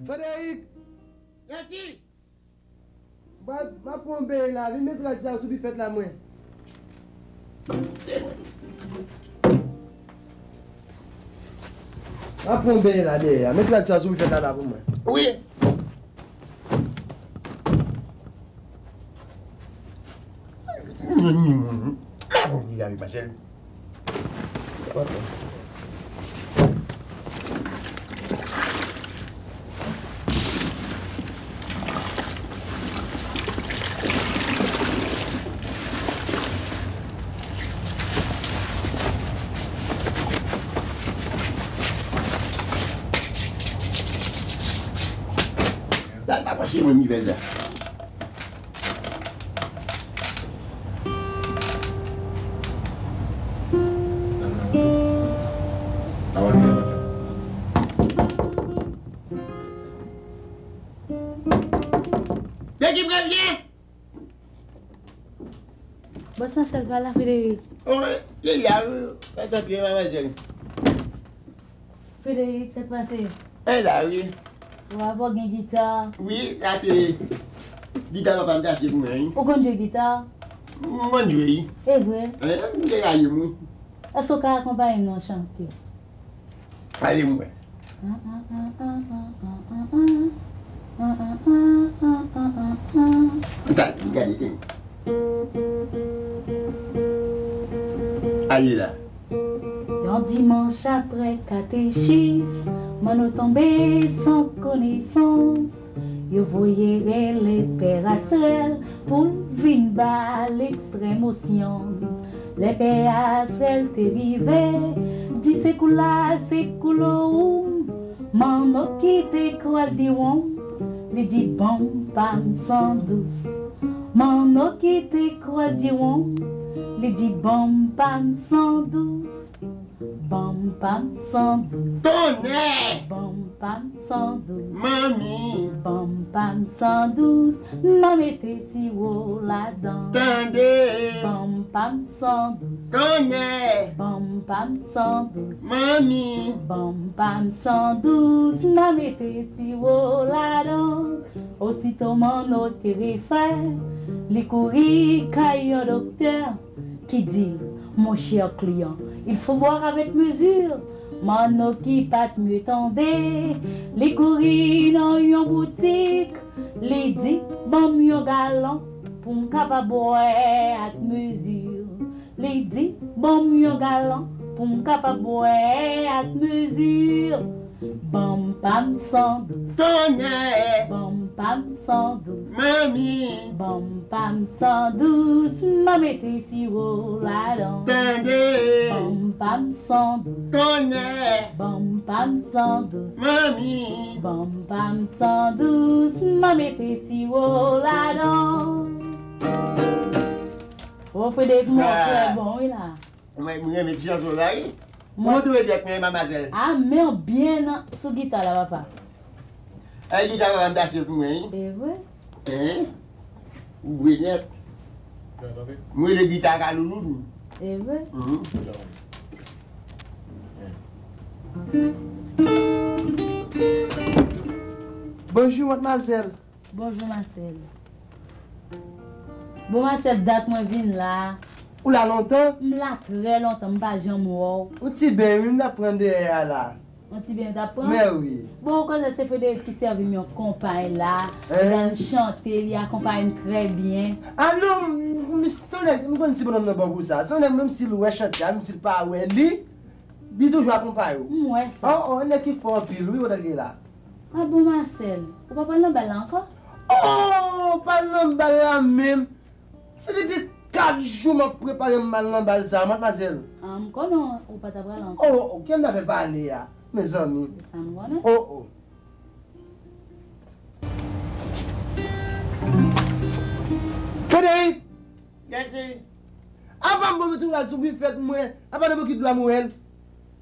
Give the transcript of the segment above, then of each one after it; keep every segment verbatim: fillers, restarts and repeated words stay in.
Frederic! Yesi! M ap pran yon beny la, vin mete rad sa yo sou bifèt la mwen. M ap pran yon beny la dèyè a. Mete rad sa yo sou bifèt la la pou mwen. Wi. M ap pran yon beny la wi, Marcel. Dal pa pase mwen nivèl la. Bòs Masèl pa la, Frederic. Oh, li la wi. Fè tanpri, manmzèl. Frederic, sa k pase? E la wi. Ou avè w gen gita? Wi, sa se gita papa m te achte pou mwen wi. Ou konn jwe gita? M konn jwe wi. E vre? E, m te rayi m wi. Èske w ka akonpaye m nan chante? Ale m wè. Gade, gade. Aye la. Yon dimanch aprè katechis, Manno tonbe san konesans. Yo voye rele pè Rastrèl pou l vin ba l ekstrèmosyon. Lè pè Rastrèl te rive, di se kou la, se kou lowou. Manno ki te kwè l di won, li di ban m pa m san dous. Manno ki te kwè l di won, li di ban m pa m san dous. Ban m pa m san dous. Tonnè! Ban m pa m san dous. Manmi! Ban m pa m san dous. M a mete siwo ladan. Tande! Ban m pa m san dous. Tonnè! Ban m pa m san dous. Manmi! Ban m pa m san dous. M a mete siwo ladan. Osito Manno te refè, li kouri kay yon doktè. Ki di l, mon cher client, il faut boire avec mesure. Manno ki pa t mye tande, li kouri nan yon boutik, li di, ban m yon galon pou m kapab bwè ak mezi. Li di, ban m yon galon pou m kapab bwè ak mezi. Ban m pa m san dous. Tonnè! Ban m pa m san dous. Manmi! Ban m pa m san dous. M a mete siwo ladan. Tande! Ban m pa m san dous. Tonnè! Ban m pa m san dous. Manmi! Ban m pa m san dous. M a mete siwo ladan. O, Frederic, mwen trè bon, wi, la. Mwen, mwen renmen ti chanson la, wi. Mwen tou ede ak mwen, mamazèl. A, men w byen nan, sou gita la, papa. E gita papa m t achte pou mwen, wi. E vre? Hein? Ou vre nèt. Mwen le gita ka louloun. E vre? Mhm. Bonjou, madmwazèl. Bonjou, Marcel. Bon, Marcel, dat mwen vin la. Ou la lontan? M la trè lontan, m pa janm wè w. Yon ti beny, wi, m t ap pran dèyè a la. Yon ti beny w t ap pran? Mè wi. Bon, ou konnen se Frederic ki sèvi m yon konpay la. Hein? Li ba m chante, li akonpaye m trè byen. A non, m, m, se yon nèg, m konn ti bonnonm nan bon pou sa. Se yon nèg, menm si l wè chante a, menm si l pa wè li, li toujou akonpaye w. M wè sa. Oh, oh, yon nèg ki fò anpil, wi, ou tande la. A bon, Marcel, ou pa pral nan bal la ankò? Oh, pa nan bal la menm. Se depi kat jou m ap prepare m al nan bal sa, madmwazèl. A, m konnen ou pa ta pral ankò. Oh, oh, ki annafè pale a, mezanmi. Se sa m konnen. Oh, oh. Frederic! Gade. Apa m bon mete w al sou bifèt mwen, apa nan bokit dlo a m wè l.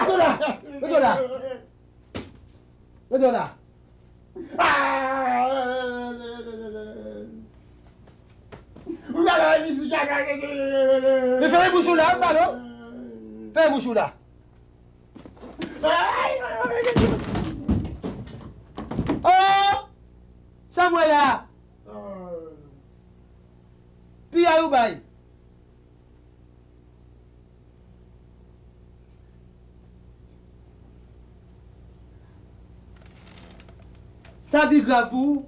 Mete w la! Mete w la! Mete w la! Men fèmen bouch ou la, m pale w. Fèmen bouch ou la. Oh! Sa m wè la? Bay ou bay. Sa pi grav pou ou.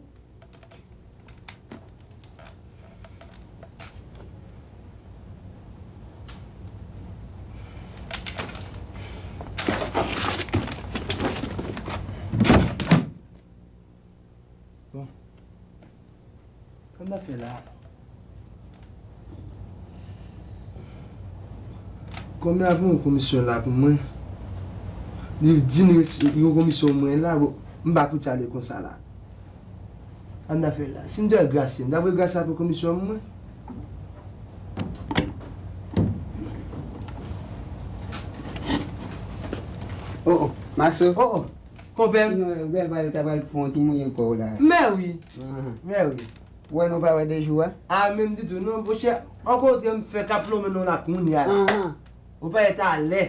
Bon. Sa m ta fè la? Kòmè a voye yon komisyon la pou mwen. Li di m li gen yon komisyon mwen la, bon, m pa fouti ale konsa la. Sa m ta fè la? Si m te wè Grasye, m ta voye Grasye pou komisyon mwen. Oh, oh, Maso. Oh, oh. Konpè m. Non, bèl pale ta pral fè yon ti mouye kò w la. Mè wi. Ahan. Mè wi. Wè nou pa wè de jou a? A, menm ditou non, monchè. Rankontre m fè k ap lonmen nou la kounye a la. Ahan. Ou pa talè.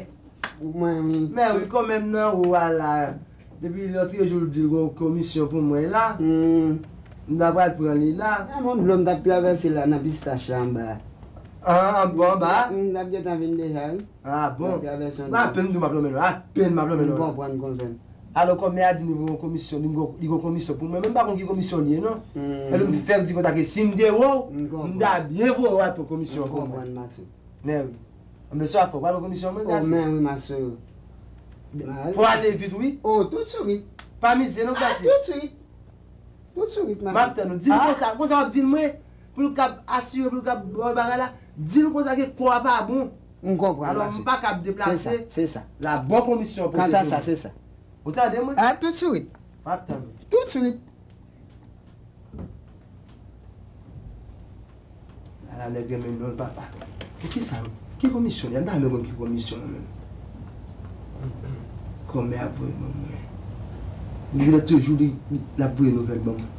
Mwen, wi. Mè wi, kanmenm nan ou a la. Depi lòt jou l di l gon komisyon pou mwen la. Hmm. M ta pral pran li la. A, mwen dlo m t ap travèse la nan pistach la anba. Ah, anba, anba? M t ap gentan vin deja, wi. Ah, bon. Travèse yon... Mwen apèn m di w m ap lonmen non, apèn m ap lonmen non. M konprann, konprann. Alò, kòmè a di m li gon komisyon, li gon, li gon komisyon pou mwen, men m pa konn ki komisyon li ye, non. Hmm. E li m fè di konsa ke si m te wè w, m ta byen voye w al pran komisyon pou mwen. M konprann, Maso. Men wi. Anben, sa fò, w pral pran komisyon mwen, Grasye. Oh, men wi, Maso. Fò ale vit, wi. Oh, tout swit. Pa mize, non, Grasye. Ah, tout swit. Tout swit, Maso. M ap tann ou. Di l konsa, konsa w ap di l mwen, pou l kab asire, pou l kab ba w bagay la. Di l konsa ke kò a pa bon. M konprann, Maso. Alò, m pa kab deplase. Se sa, se sa. La bon komisyon pote pou mwen. Kanta sa, se sa. Ou tande mwen? Ah, tout swit. M ap tann ou. Tout swit. Ala nèg renmen dlo l, papa. Pou kisa? Ki komisyon li? An ta renmen konn ki komisyon an menm. Kòmè ap voye ban mwen. Li genlè toujou li, li, l ap voye nouvèl ban mwen.